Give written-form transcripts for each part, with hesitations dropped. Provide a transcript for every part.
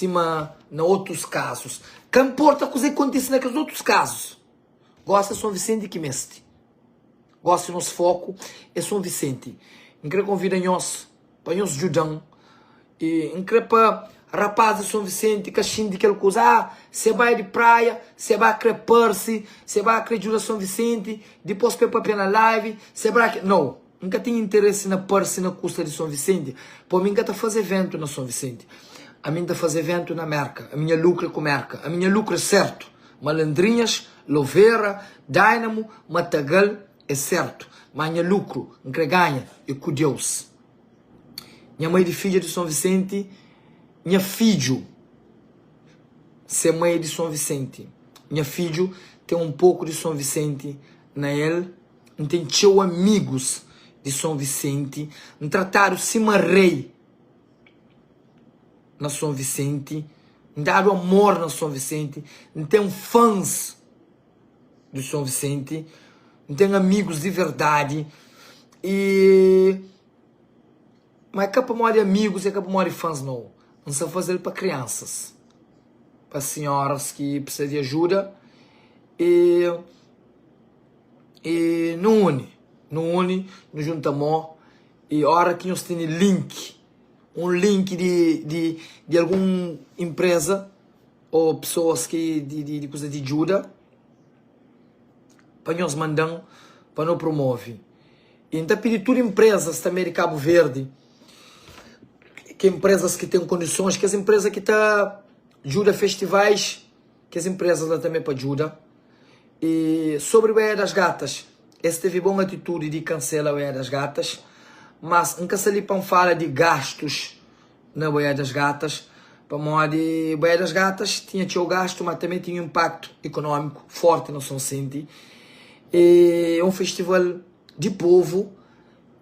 Sima na otus kazus. Ka nporta kuzê ki kontise na kes otus kazus, gósi é Son Visenti ki meste. Gósi nos foku é Son Visenti. N krê konvida nhos pa nhos djuda-m i N krê pa rapaz di Son Visenti ka xinti kel kuza, ah, se bai di praia, se ba krê parse, se ba krê djuda Son Visenti, dipôs pa e papia na live, se ba. Nau! N ka ten interesi na parse na kusta di Son Visenti, pamodi mi N ka ta faze eventu na Son Visenti. Ami N ta faze eventu na Merka. Ami nha lukru é ku Merka. Ami nha lukru é sertu. Malandrinhas, Lovera, Dynamo, Matagal é sertu. Ma nha lukru, N kre ganha, é ku Deus. Nha mai di fidja di Son Visenti, nha fidju se mai é di Son Visenti. Nha fidju ten un poku di Son Visenti na el. N ten txeu amigus di Son Visenti. N tratadu sima rei na Son Visenti. N dadu amor na Son Visenti. N ten fans di Son Visenti. N ten amigus di verdadi. I ma é ka pamodi amigus, é ka pamodi fans nau. N sta faze-l pa kriansas, pa sinhoras ki precisa di ajuda. I. I nu uni, nu uni, nu junta mô i ora ki nhos tene link, un link di di di algun inpreza ô pesoas ki di di kuza di djuda pa nhos manda-m pa nu promove. I N ta pidi tudu inprezas tanbe di Kabu Verdi, ki inprezas ki ten kondisons, kes inpreza ki ta djuda festivais, Kes empresas la tanbe pa djuda. E sobri Baía das Gatas, es teve bon atitudi di kansela Baía das Gatas, mas N ka sta li pa N fala di gastus na Baía das Gatas, pamodi Baía das Gatas tinha txeu gastu, ma tanbe tinha un inpaktu ikonómiku forti na Sonsenti. E é un festival di povu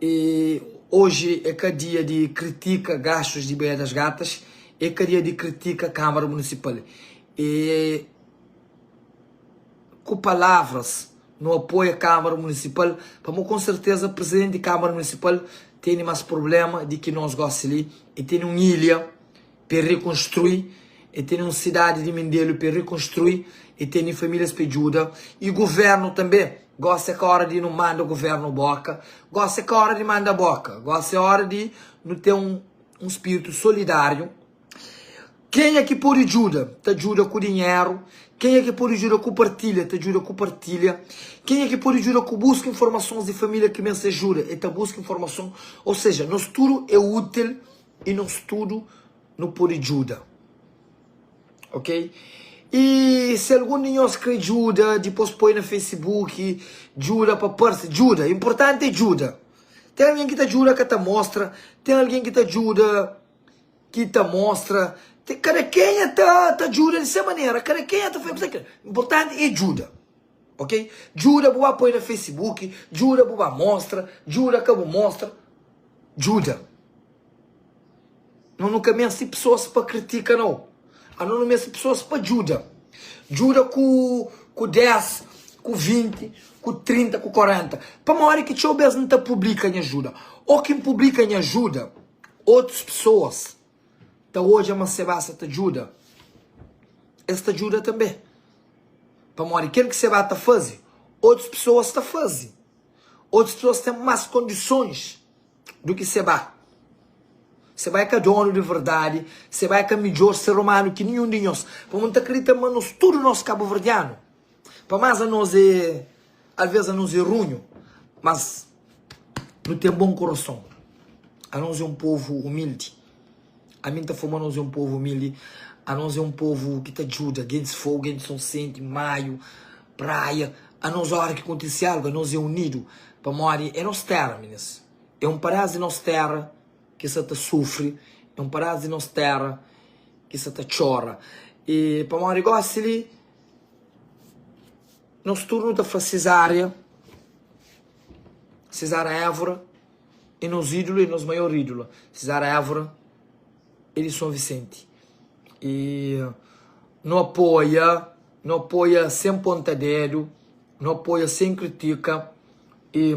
e oji é ka dia di kritika gastus di Baía das Gatas, é ka dia di kritika Kámara Munisipal. E ku palavras nu apoia Kámara Munisipal, pamodi kon serteza Prizidenti di Kámara Munisipal tene más prublema di ki nos gosi li, e tene un ilha pa e rikonstrui, e tene un sidadi di Mindelu pa e rikonstrui, e tene famílias pa e djuda, i guvernu tanbe. Gosi é ka óra di nu manda guvernu boka, gosi é ka óra di manda boka, gosi é óra di nu ten un un spiritu solidáriu. Kenha ki pode djuda, ta djuda ku dinheru, kenha ki pode djuda ku partilha, ta djuda ku partilha, kenha ki pode djuda ku buska informasons di família ki meste ajuda, e ta buska informason. Ou seja, nos tudu é útil i nos tudu nu pode djuda. Ok? I si algun di nhos kre djuda, dipôs poi na Facebook, djuda pa parse, djuda, inportanti é djuda. Ten algen ki ta djuda ka ta mostra, ten algen ki ta djuda ki ta mostra, kada kenha ta ta djuda di se manera, kada kenha ta faze kuzê ki inportanti é djuda. Ok? Djuda bu ba poi na Facebook, djuda bu ba mostra, djuda ka bu mostra, djuda. No nu ka meste pesoas pa kritika nau. Ano nu meste pesoas pa djuda. Djuda ku ku 10, ku 20, ku 30, ku 40. Pamodi ki txeu bes N ta publika nha ajuda? Ô ki N publika nha ajuda, otus pesoas ta odja ma Seba sa ta djuda, es ta djuda tanbe. Pamodi kel ki Seba ta faze, otus pesoas ta faze. Otus pesoas ten más kondisons. du ki Seba. Seba é ka donu di verdadi, Seba é ka midjor ser umanu ki ninhun di nhos. Pamodi N ta kridita ma nos tudu nos kabuverdianu, pa más anos é, alvês anos é runhu, mas nu ten bon kurason. Anos é un povu umildi. Ami N ta fla ma anos é un povu umildi, anos é un povu ki ta djuda gentis Fogu, gentis Sonsenti, Maiu, Praia. Anos óra ki kontise algu, anos é unidu, pamodi é nos téra, minis. É un padás di nos téra ki sa ta sufri, é un padás di nos téra ki sa ta txora. I pamodi gósi li, nos tudu nu ta fla Cesária, Cesária Évora é nos ídolu, é nos maior ídolu. Cesária Évora é di Son Visenti. I nu apoia. Nu apoia sen ponta dedu, nu apoia sen kritika i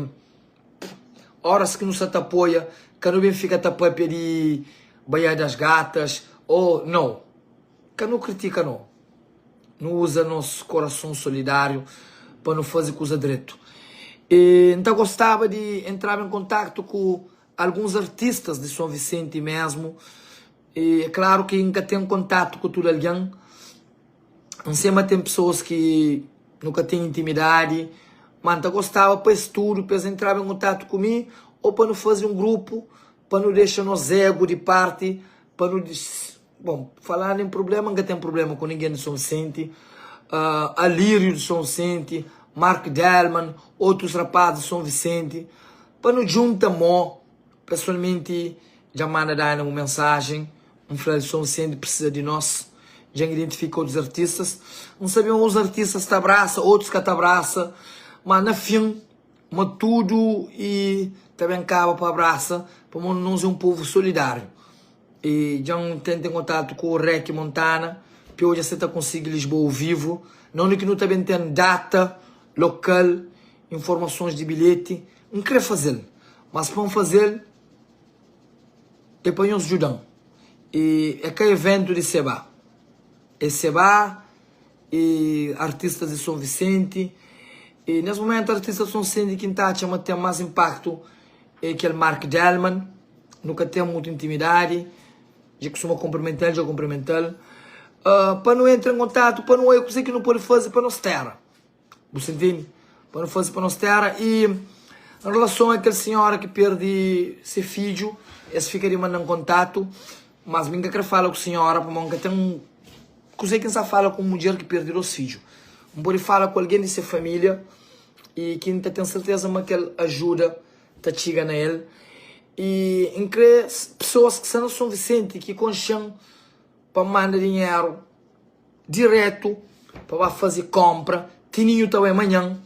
óras ki nu sta ta apoia ka nu ben fika ta pâpia di Baía das Gatas ô nau. Ka nu kritika no. Nu uza nos korason solidáriu pa nu faze kuza dretu. E N ta gostaba di entraba en kontaktu ku alguns artistas di Son Visenti mesmu. E é klaru ki N ka ten kontatu ku tudu algen. N se ma ten pesoas ki nu ka ten intimidadi, ma N ta gostaba pa es tudu, pa es entraba en kontatu ku mi ô pa nu faze un grupu pa nu dexa nos ego di parti, pa nu Bon, falando em problema, N ka ten problema ku ningen di Son Visenti, Alírio di Son Visenti, Mark Delman, otus rapaz di Son Visenti, pa nu djunta mô. Pesoalmenti, dja N manda Dynamo un mensajen, N fla-l Son Visenti precisa di nos, dja N identifika otus artistas. N sabe ma uns artistas ta abrasa, otus ka ta abrasa, ma na fin, ma tudu i ta ben kaba pa abrasa, pamodi nos é un povu solidáriu. E dja N tenta en kontatu ku Rek Montana pa odja se ta konsigi Lisboa ao vivu, na undi ki nu ta ben ten data, lokal, informasons di bilheti. N kre faze-l, mas pa N faze-l é pa nhos djuda-m. E é ka eventu di Seba, é Seba e artistas di Son Visenti. E nes mumentu artistas di Son Visenti ki N ta atxa ma ten mas inpaktu é kel Mark Delman, nu ka ten mutu intimidadi, dja kustuma kunprimental, dja kunprimental, pa nu entra en kontatu, pa nu oia kuzê ki nu pode faze pa nos tera, bu sta ntende? Pa nu faze pa nos tera i en relason a kel sinhora ki perde se fidju, es fika di manda-m kontatu, mas mi N ka kre fala ku sinhora pamodi N ka ten kuzê ki N sta fala ku un mudjer ki perde 2 fidju, N pode fala ku algen di se família i ki N ta ten serteza ma kel ajuda ta txiga na el i N kre pesoas ki sta na Son Visenti ki konxe-m pa manda dinheru diretu pa ba faze konpra. Tininhu ta bai manhan,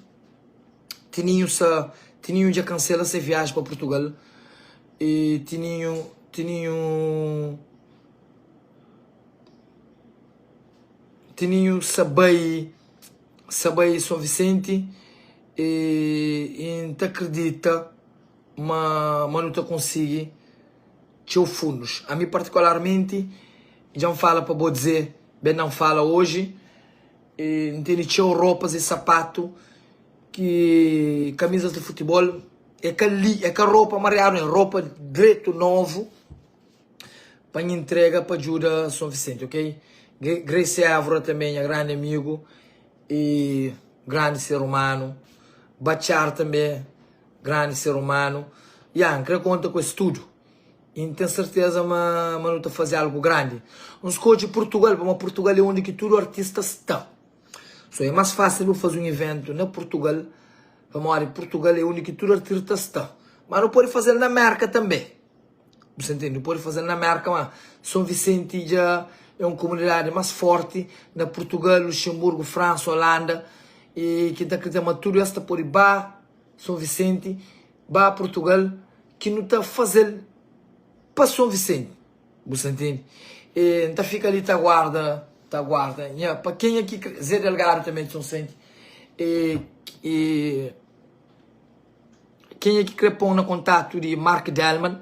Tininhu sa Tininhu dja kansela se viaji pa Purtugal i Tininhu Tininhu Tininhu sa bai sa bai Son Visenti i N ta kridita ma ma nu ta konsigi txeu fundus. Ami partikularmenti dja N fala pa bo dze ben na N fala oji i N tene txeu ropas i sapatu ki kamizas di futibol e ka li e ka ropa mariadu e ropa dretu novu pa N intrega pa djuda Son Visenti ok. Grace Évora tanbe nha grandi amigu. E grandi ser umanu Batxar tanbe grandi ser umanu Ya, N kre konta ku es tudu I N ten serteza ma ma nu ta faze algu grandi N skodje Purtugal pamodi Purtugal é undi ki tudu artista sta So é más fásil bu faze un iventu na Purtugal pamodi Purtugal é undi ki tudu artirta sta Ma nu pode faze-l na Mérka tanbe. Bu sta ntende? Nu pode faze-l na Mérka, má Son Visenti dja é un komunidadi más fórti na Purtugal, Luxenburgu, Fransa, Olanda i ki N ta kridita ma tudu es ta pode ba Son Visenti, ba Purtugal, ki nu ta faze-l pa Son Visenti. Bu sta ntende? E N ta fika li ta guarda, ta guarda. Nha, pa kenha ki kre, Zé Delgado tanbe é di Son Visenti. E, e. Kenha ki kre pon na kontatu di Mark Delman,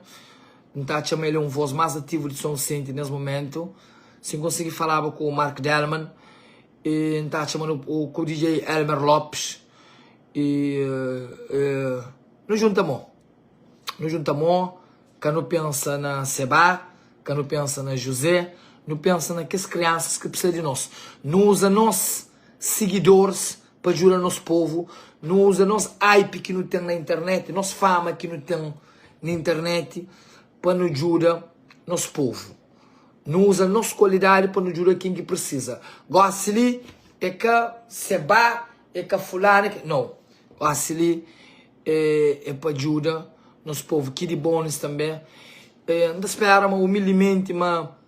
N ta atxa ma el é un vos más ativu di Son Visenti nes mumentu. Si N konsigi falaba ku Mark Delman, N ta atxa ma nu ku DJ Elmer Lopes i nu junta mô. Nu junta mô, ka nu pensa na Seba, ka nu pensa na José, nu pensa na kes kriansas ki precisa di nos. Nu uza nos sigidoris pa djuda nos povu, nu uza nos hype ki nu ten na internet, nos fama ki nu ten na internet pa nu djuda nos povu. Nu uza nos kualidadi pa nu djuda ken ki prisiza. Gosi li é ka Seba, é ka fulanu, no. Gosi li é pa djuda nos povu. Kidy Bones tanbe. N ta spera ma umildimenti ma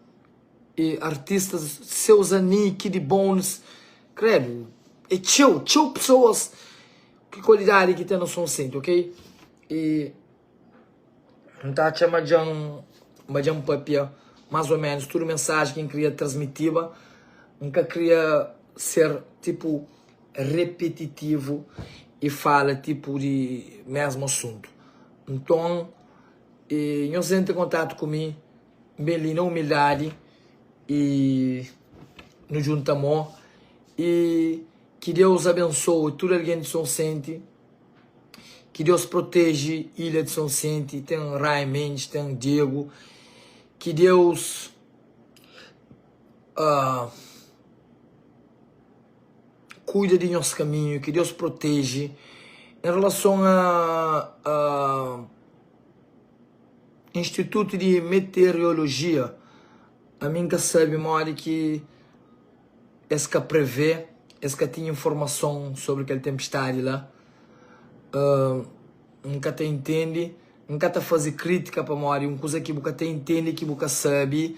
E artistas seus ani ki di bones credo é txeu txeu pessoas ki qualidade ki ten na Soncente ok e nta atxa ma djan ma djan papia mas ou menos tudo mensagem ki nkria transmitiba nka kria ser tipo repetitivo e fala tipo di mesmo assunto nton e nhos entra em contato ku mi N ben li na umildadi i. Nu djunta mô i ki Deus abensoa tudu algen di Sonsenti, ki Deus proteje ilha di Sonsenti, ten Ray Mendes, ten Diego, ki Deus uh, kuida di nhos kaminhu, ki Deus proteje em relason a, a Institutu di Meteorologia. Ami N ka sabe modi ki es ka prevê, es ka tinha informason sobri kel tenpistadi la. N ka ta intende, N ka ta faze krítika pamodi un kuza ki bu ka ta intende, ki bu ka sabe,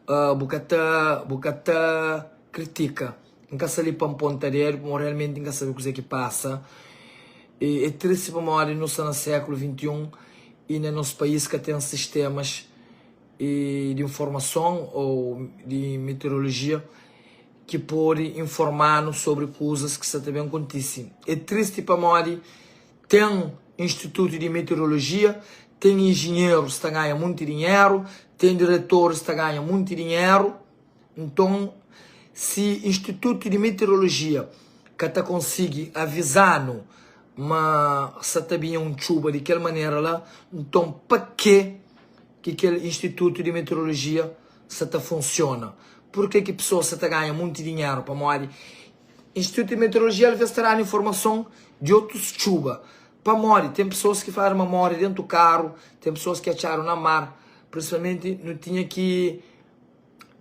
bu ka ta bu ka ta kritika. N ka sta li pa N ponta dedu pamodi realmenti N ka sabe kuzê ki pasa. É tristi pamodi nu sta na sékulu 21 i na nos país ka ten sistemas di informason ô di meteorolojia ki pode informa-nu sobri kuzas ki sta ta ben kontise. É tristi pamodi ten institutu di meteorolojia, ten injinherus ta ganha monti dinheru, ten diretoris ta ganha monti dinheru. Nton, si institutu di meteorolojia ka ta konsigi aviza-nu ma sta ta binha un txuba di kel manera la, nton pakê ki kel institutu di meteorolojia sta ta funsiona? Purkê ki pesoas sta ta ganha monti dinheru? Pamodi institutu di meteorolojia alvês ta da-nu informason di otus txuba. Pamodi ten pesoas ki fladu ma móre déntu karu, ten pesoas ki atxadu na mar. Prinsipalmenti nu tinha ki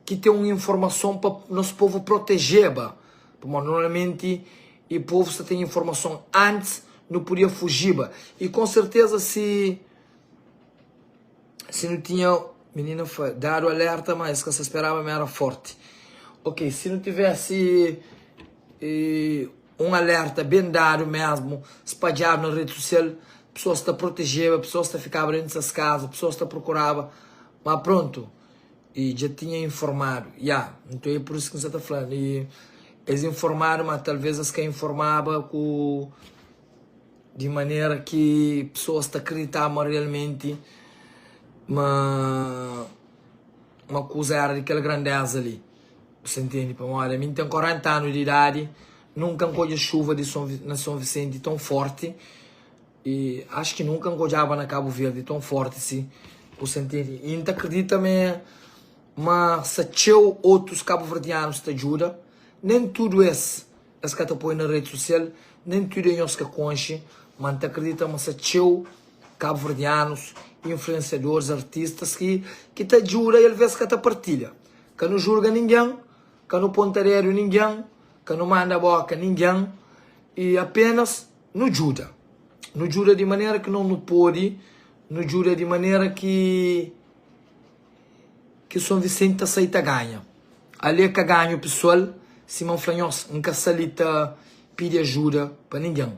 ki ten un informason pa nos povu protejeba. Pamodi normalmenti i povu sta ten informason antis nu podia fujiba. I konserteza si. Si nu tinha Minina fla, dadu alerta ma es ka sa speraba ma era forti. Ok, si nu tivesi un alerta ben dadu mesmu, spadjadu na redi sosial, pesoas ta protejeba, pesoas ta fikaba dentu ses kaza, pesoas ta prokuraba, ma prontu, i dja tinha informadu. Ya, nton é pur isu ki N sa ta fla, es informadu ma talvez es ka informaba ku. Di manera ki pesoas ta kriditaba ma realmenti ma ma kuza éra di kel grandéza li. Bu sta ntende? Pamodi ami N ten 40 anu di idadi, nunka N ka odja xuva di Son na Son Visenti ton fórti i axu ki nunka N ka odjaba na Kabu Verdi ton fórti si. Bu sta ntende? I N ta kridita ma é ma sta txeu otus kabuverdianus ta djuda, nen tudu es Es ka ta poi na rede social, nem tudo é nhos ka konxe, ma nta acredita ma sa txeu cabo-verdianos, influenciadores, artistas ki ki ta djuda e alvez ka ta partilha. Ka nu julga ninguém, ka nu ponta dedo ninguém, ka nu manda boka ninguém e apenas nu djuda. Nu djuda di manera ki nos nu pode, nu djuda di manera ki ki Son Visenti ta sai ta ganha. Ali é ka ganhu pesoal, sima N fla nhos, N ka sta li ta pidi ajuda pa ningen.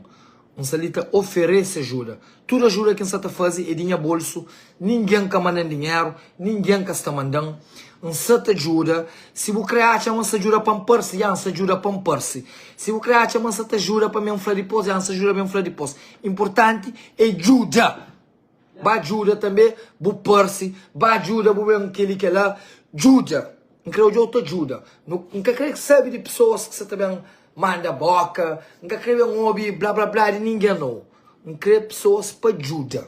N sta li ta oferese ajuda. Tudu ajuda ki N sta ta faze é di nha bolsu, ningen ka manda-m dinheru, ningen ka sta manda-m. N sta ta djuda. Si bu kre atxa ma N sta djuda pa N parse, ya, N sta djuda pa N parse. Si bu kre atxa ma N sta ta djuda pa mi N fla dipôs, ya, N sta djuda pa mi N fla dipôs. Inportanti é djuda! Ba djuda tanbe bu parse ba djuda bu ben keli kela djuda N kre odjau ta djuda N ka kre sabe di pesoas ki sa ta ben manda boka N ka kre ben obi bla bla bla di ningen no N kre pesoas pa djuda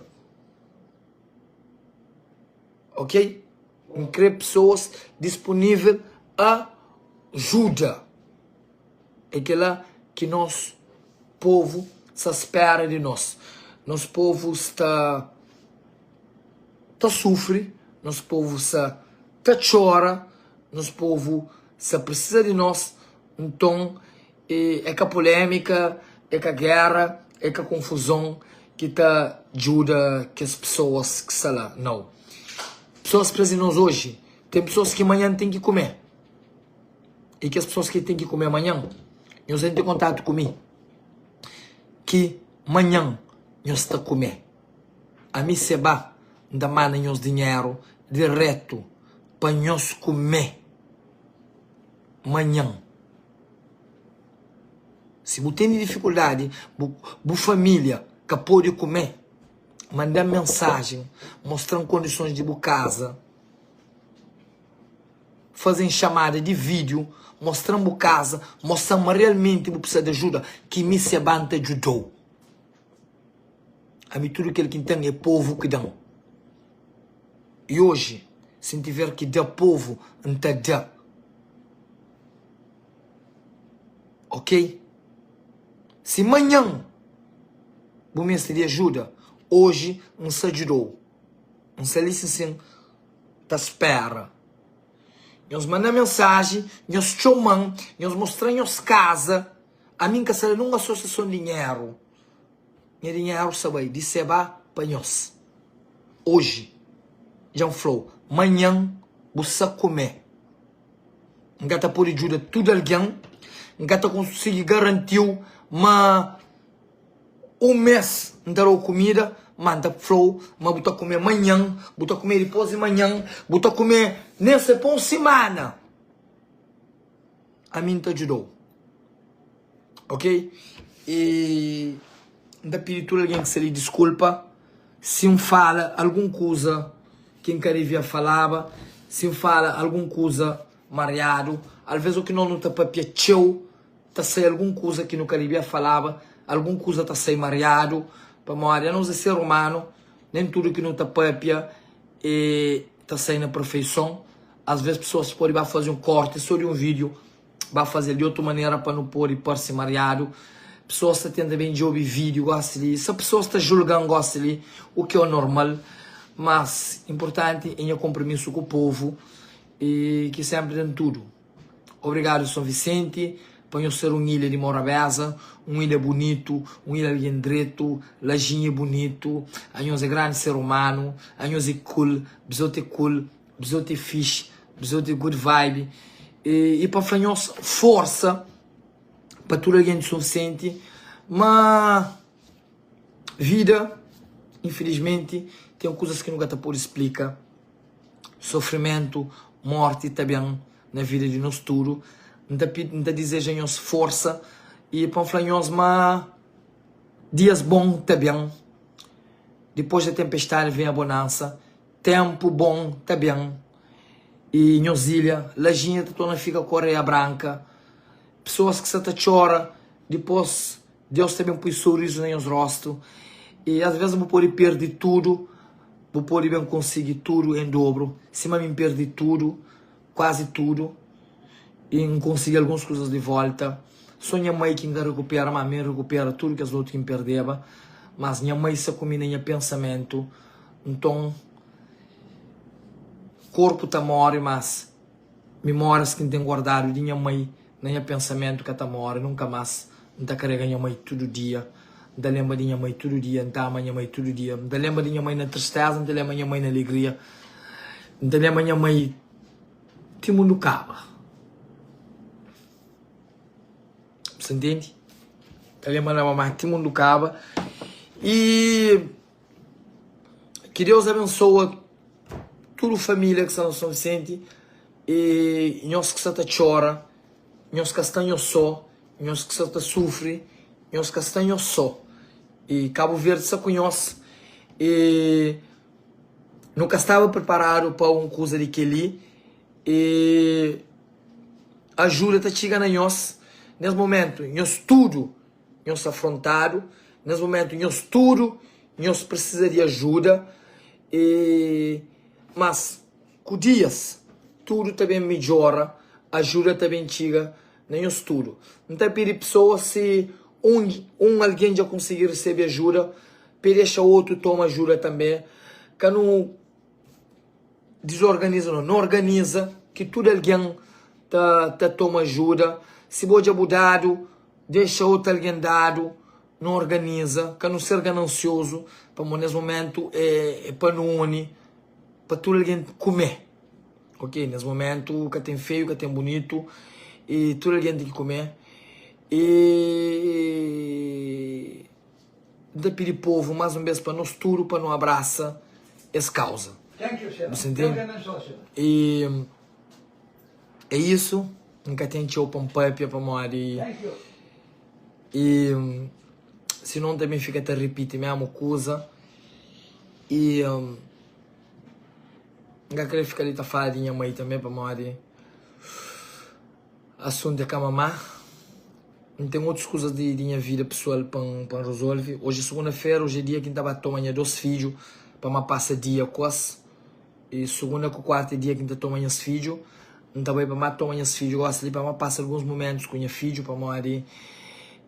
ok N kre pesoas disponivel a juda. É kela ki nos povu sa spera di nos. Nos povu sta ta sufri, nos povu sa ta txora, nos povu sa prisiza di nos. Nton, é ka polémika, é ka géra, é ka konfuzon ki ta djuda kes pesoas ki sta la. Nau. Pesoas prisiza di nos oji. Ten pesoas ki manhan ten ki kume. I kes pessoas ki ten ki kume manhan, nhos entra en kontatu ku mi, ki manhan nhos ta kume. Ami Seba, N ta manda nhos dinheru diretu pa nhos kume manhan. Si bu tene difikuldadi, bu, bu familia ka pode kume, manda-m mensajen, mostra-m kondisons di bu kaza. Faze-m xamada di vídiu, mostra-m bu kaza, mostra-m ma realmenti bu precisa di ajuda, ki mi Seba N ta djuda-u. Ami tudu kel ki N ten é povu ki da-m. I oji, si N tiver ki da povu, N ta da. Ok? Si manhan bu meste di ajuda, oji N sa djuda-u. N sta li sin sin ta spera. Nhos manda mensaji, nhos txoma-m, nhos mostra-m nhos kaza. Ami N ka sta la nun asosiason dinheru. Nha dinheru sta bai di seba pa nhos. Oji dja N fla-u, manhan bu sa kume. N ka ta pode djuda tudu algen, N ka ta konsigi garanti-u ma un mês N ta da-u kumida, má N ta fla-u ma bu ta kume manhan, bu ta kume dipôs di manhan, bu ta kume nen se pa un simana. Ami N ta djuda-u. Ok? I N ta pidi tudu algen ki sta li diskulpa si N fala algun kuza ki N ka devia falaba, si N fala algun kuza mariadu. Alvês o ki nos nu ta papia txeu, ta sai algun kuza ki nu ka devia falaba, algun kuza ta sai mariadu, pamodi anos é ser umanu, nen tudu ki nu ta papia e ta sai na perfeison. Asvês pesoas pode ba faze un korti so di un vídiu ba faze-l di otu manera pa nu pode parse mariadu. Pesoas ta tenta ben djobe vídiu gosi li. Sa pesoas ta julga-m gosi li, u ki é o normal. Mas inpurtanti é nha konpromisu ku povu i ki senpri da-m tudu. Obrigadu Son Visenti pa nhos ser un ilha di morabeza, un ilha bunitu, un ilha algen dretu, Lajinha é bunitu, anhos é grandi ser umanu, anhos é cool, bzotu é cool. Bzot é fixe, bzot é good vibe E pa fla nhos forsa pa tudu algen di Soncente Ma vida, infelizmenti, ten kuzas ki nu ka ta pode splika Sofrimentu, morti ta ben na vida di nos tudu N ta pidi, N ta dizeja nhos forsa E pa N fla nhos ma dias bon ta ben Dipôs da tempestadi vem a bonansa Tempu bon ta ben y nhos ilha Lajinha ta torna fika ku areia branka Pesoas ki sa ta txora dipos Deus ta ben pui sorizu na nhos rostu Y as ves bu pode perde tudu bu pode ben konsigi tudu en dobro Sima mi N perde tudu kuazi tudu y N konsigi alguns kuzas di volta So nha mai ki N ka rekupera ma mi N rekupera tudu kes otu ki N perdeba Mas nha mai sa ku mi na nha pensamentu Nton, korpu ta móre, mas mimórias ki N ten guardadu di nha mai na nha pensamentu ka ta móre nunka más. N ta karega nha mai tudu dia, N ta lenbra di nha mai tudu dia, N ta ama nha mai tudu dia. N ta lenbra di nha mai na tristéza, N ta lenbra nha mai na alegria, N ta lenbra nha mai ti mundu kaba. Bu sta ntende? N ta lenbra nha mamá ti mundu kaba. I. Ki Deus abensoa tudu família ki sta na São Vicente e nhos ki sta ta txora, nhos ka sta nhos só, nhos ki sta ta sufri, nhos ka sta nhos só. E Cabo Verde sta ku nhos e nu ka staba preparadu pa un kuza di kel-li e ajuda ta txiga na nhos nes momentu, nhos tudu. Nhos sta afrontadu nes momentu nhos tudu nhos presiza di ajuda e mas ku dias tudu ta ben midjora ajuda ta ben txiga na nhos tudu N ta pidi pesoas si un un algen dja konsigi resebe ajuda pa dexa otu toma ajuda tanbe ka nu dizorganiza no, nu organiza ki tudu algen ta ta toma ajuda si bo dja bu dadu Dexa otu algen dadu, nu organiza, ka nu ser ganansiozu, pamodi nes momentu é pa nu uni, pa tudu algen kume, ok? Nes momentu ka ten feiu, ka ten bunitu, i tudu algen ten ki kume. I N ta pidi povu más un bes pa nos tudu pa nu abrasa es kauza. Bu sta ntende? I é isu. N ka ten txeu pa N papia pamodi i sinon N ta ben fika ta ripiti mésmu kuza i N ka krê fika li ta fala di nha mai tanbê pamodi. Asuntu é ka mamá. N ten otus kuzas di di nha vida pesoal pa N pa N rezolve. Oji é sugunda-fera, oji é dia ki N ta ba toma nha dos fidju pa ma pasa dia ku es. E sugunda ku kuarta é dia ki N ta toma nhas fidju. N ta bai pa ma toma nhas fidju gosi li pa ma pasa alguns mumentus ku nha fidju pamodi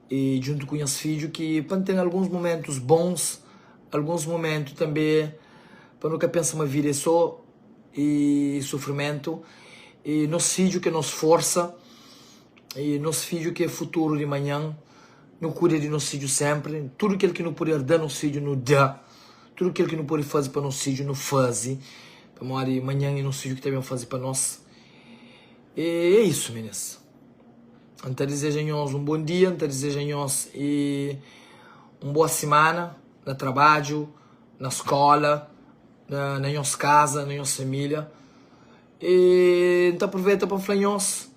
e djuntu ku nhas fidju ki pa N ten alguns mumentus bons, alguns mumentu tanbe pa nu ka pensa ma vida é so e sufrimentu. E nos fidju ki é nos forsa, e nos fidju ki é futuru di manhan. Nu kuida di nos fidju senpri. Tudu kel ki nu puder da nos fidju, nu da. Tudu kel ki nu pode faze pa nos fidju, nu faze. Pamodi manhan é nos fidju ki ta ben faze pa nos. E é isu, minis. N ta dizeja nhos un bon dia, N ta dizeja nhos e un boa simana na trabadju, na skola, na na nhos kaza, na nhos família. E N ta apruveita pa N fla nhos,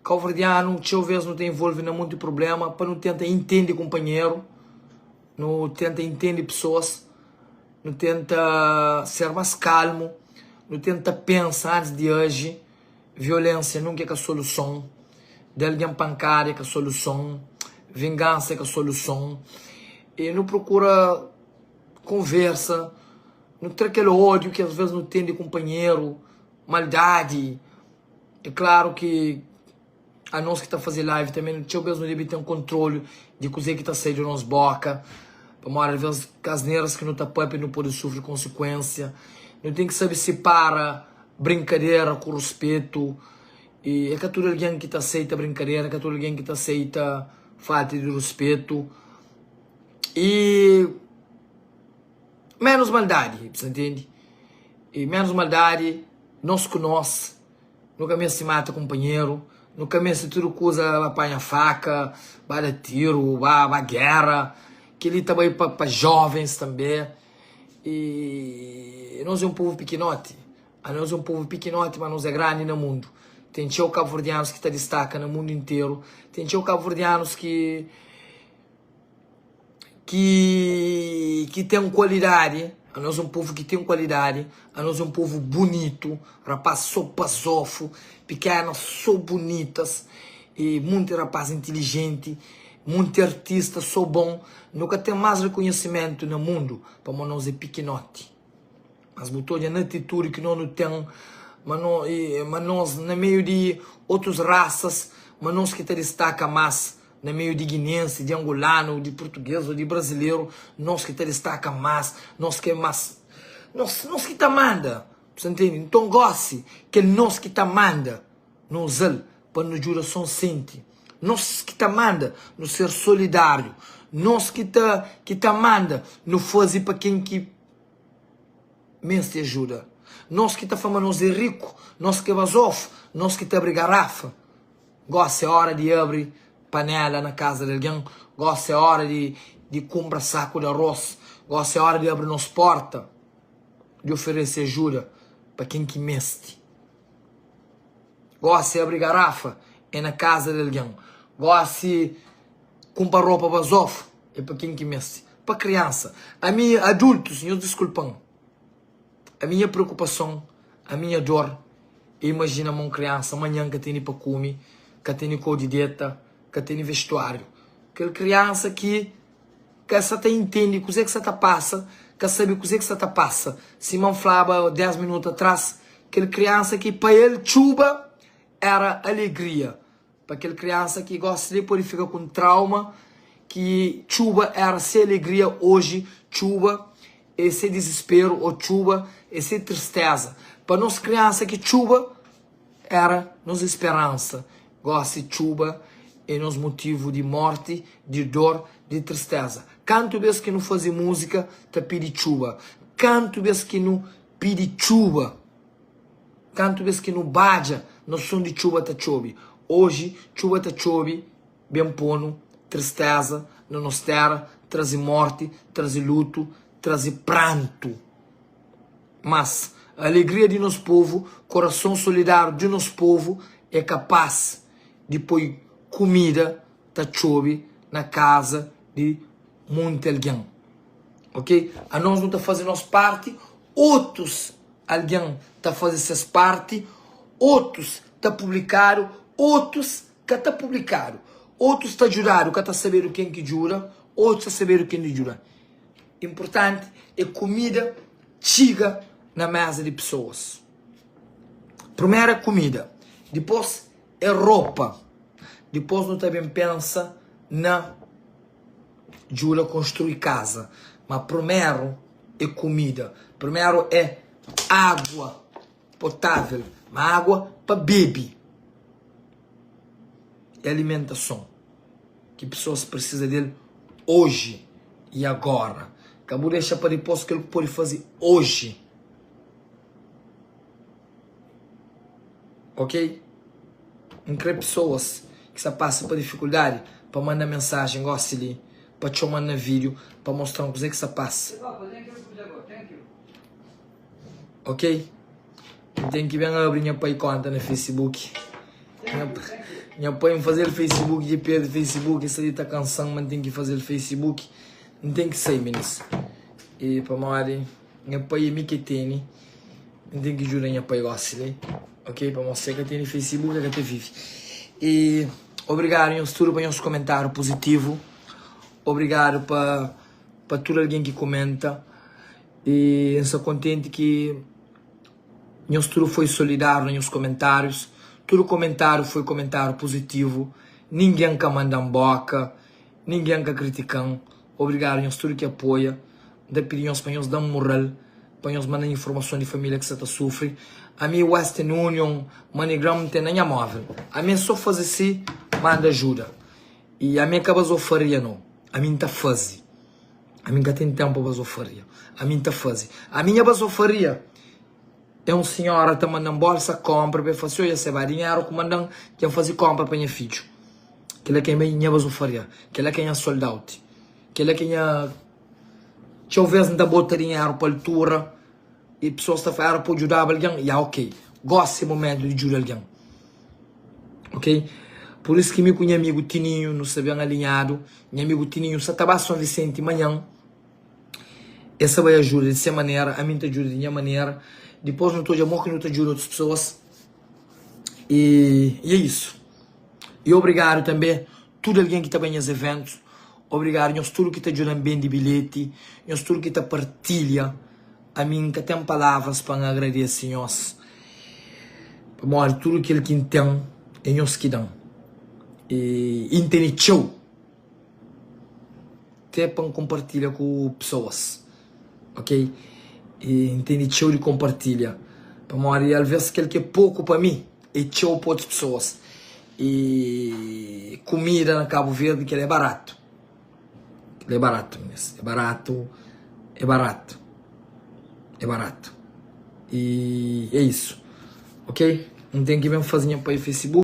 kauverdianu txeu vez nu ta involve na monti prublema pa nu tenta intende kunpanheru, nu tenta intende pesoas, nu tenta ser más kalmu, nu tenta pensa antis di aji. Violénsia nunka é ka soluson, da algen pankada é ka soluson, vingansa é ka soluson. E nu prokura konversa, nu tra kel ódiu ki asvês nu ten di kunpanheru, maldadi. É klaru ki anos ki ta faze live tanbê txeu bês nu debe ten kontrolu di kuzê ki ta sai di nos bóka, pamodi alvês asneras ki nu ta pâpia nu pode sufri konsikuénsia. Nu ten ki sabe sipara brinkadera ku ruspetu. I é ka tudu algen ki ta seita brinkadera, é ka tudu algen ki ta seita falta di ruspetu. I ménus maldadi, bu sta ntende? I ménus maldadi, nos ku nos, nu ka meste mata kunpanheru, nu ka meste tudu kuza ba panha faka, ba da tiru, ba ba géra. Kel-li ta bai pa pa jóvens tanbê. I nos é un povu pikinoti, anos é un povu pikinoti, ma nos é grandi na mundu. Ten txeu kabuverdianus ki ta distaka na mundu interu, ten txeu kabuverdianus ki ki ki ten kualidadi. Anos é un povu ki ten kualidadi, anos é un povu bunitu, rapaz so bazofu, pikenas so bunitas, i munti rapaz intilijenti, munti artista so bon. Nu ka ten mas rikonhesimentu na mundu pamo nos é pikinoti. Mas bu ta odja na atitudi ki nos nu ten, ma no ma nos na meiu di otus rasas, ma nos ki ta distaka mas na meiu di guinensi, di angolanu, di purtuges o di brazileru, nos ki ta distaka mas, nos ki é mas, nos nos ki ta manda, bu sta ntende? Nton gosi kel nos ki ta manda nu uza-l pa nu djuda Sonsenti, nos ki ta manda nu ser solidáriu, nos ki ta ki ta manda nu faze pa ken ki meste ajuda, nos ki ta fla ma nos é riku, nos ki é bazofu, nos ki ta abri garafa. Gósi é óra di abri panéla na kaza di algen, gósi é óra di di kunpra saku di arôs, gósi é óra di abri nos pórta, di oferese ajuda pa ken ki meste. Gósi abri garafa é na kaza di algen, gósi kunpra ropa bazofu é pa ken ki meste, pa kriansa. Ami, adultus, nhos diskulpa-m. Ami nha preokupason, ami nha dor é imajina ma un kriansa manhan ka tene pa kume, ka tene kau di deta, ka tene vestuáriu. Kel kriansa ki ka sa ta intende kuzê ki sa ta pasa, ka sabe kuzê ki sa ta pasa. Sima N flaba 10 minutu atras, kel kriansa ki pa el txuba éra alegria. Pa kel kriansa ki gosi li pode fika ku un trauma ki txuba éra se alegria, oji txuba é se dizisperu ô txuba é se tristéza. Pa nos kriansa ki txuba éra nos speransa, gosi txuba é nos motivu di mórti, di dor, di tristéza. Kantu bês ki nu faze múzika ta pidi txuba? Kantu bês ki nu pidi txuba? Kantu bês ki nu badja, nos son di txuba ta txobi. Oji, txuba ta txobi, ben pô-nu tristeza na nos téra, traze mórti, traze lutu, traze prantu. Mas, alegria di nos povu, korason solidáriu di nos povu é kapás di poi kumida ta txobi na kaza di monti algen. Ok? Anos nu ta faze nos párti, otus algen ta faze ses párti. Otus ta publikadu, otus ka ta publikadu. Otus ta djudadu, ka ta sabedu ken ki djuda, otus ta sabedu ken di djuda. Inpurtanti é kumida txiga na meza di pesoas. Primeru é kumida, dipôs é ropa, dipôs nu ta ben pensa na djuda konstrui kaza. Ma primeru é kumida, primeru é água potável, ma água pa bebe é alimentason ki pesoas presiza del oji i agora. Ka bu dexa pa dipôs kel ku pode faze oji. Ok? N kre pesoas ki sta pasa pa difikuldadi pa manda mensajen gosi li, pa txoma-m na vídiu pa mostra-m kuzê ki sta pasa. Ok? N ten ki ben abri nha pai konta na Facebook. Nha pai N faze-l Facebook dja perde Facebook, el sta li ta kansa-m ma N ten ki faze-l Facebook. N ten ki sai minis. E pamodi nha pai é mi ki tene, N ten ki djuda nha pai gosi li. Ok? Pamodi si el ka tene Facebook el ka ta vive. E obrigadu nhos tudu pa nhos komentáriu puzitivu. Obrigadu pa pa tudu algen ki komenta. E N sta kontenti ki nhos tudu foi solidáriu na nhos komentárius. Tudu komentáriu foi komentáriu puzitivu. Ningen ka manda-m bóka, ningen ka kritika-m. Obrigadu nhos tudu ki apoia. N ta pidi nhos pa nhos da-m mural, pa nhos manda-m informason di família ki sta ta sufri. Ami Western Union, MoneyGram N ten na nha móvel. Ami é so faze si, manda ajuda. I ami é ka bazofaria no. Ami N ta faze. Ami N ka ten ténpu pa bazofaria. Ami N ta faze. Ami nha bazofaria é un sinhora ta manda-m bolsa kónpra pa el fla si, Oia Seba, dinheru ku manda-m dja N faze kónpra pa nha fidju. Kel-la ki é nha bazofaria. Kel-la ki é nha sold out. Kel-la ki é nha. Txeu vês N ta bota dinheru pa altura i pesoas ta fla, Éra pa bu djudaba algen. Ya, ok. Gósi é momentu di djuda algen. Ok? Pur isu ki mi ku nha amigu Tininhu nu sta ben alinhadu. Nha amigu Tininhu sta ta ba Son Visenti manhan. El sta bai ajuda di se manera, ami N ta djuda di nha manera. Dipôs nu ta odja mo ki nu ta djuda otus pesoas. I é isu. I obrigadu tanbê tudu algen ki ta bai nhas eventus. Obrigadu nhos tudu ki ta djuda-m bende bilheti, nhos tudu ki ta partilha. Ami N ka ten palavras pa N agradese nhos, pamodi tudu kel ki N ten é nhos ki da-m. I N tene txeu te pa N konpartilha ku pesoas, ok? I N tene txeu di konpartilha, pamodi alvês kel ki é poku pa mi é txeu pa otus pesoas. I kumida na Kabu Verdi kel é baratu. É baratu minhas, é baratu, é baratu, é baratu. E é isso, ok? N ten ki ben faze nha pai Facebook.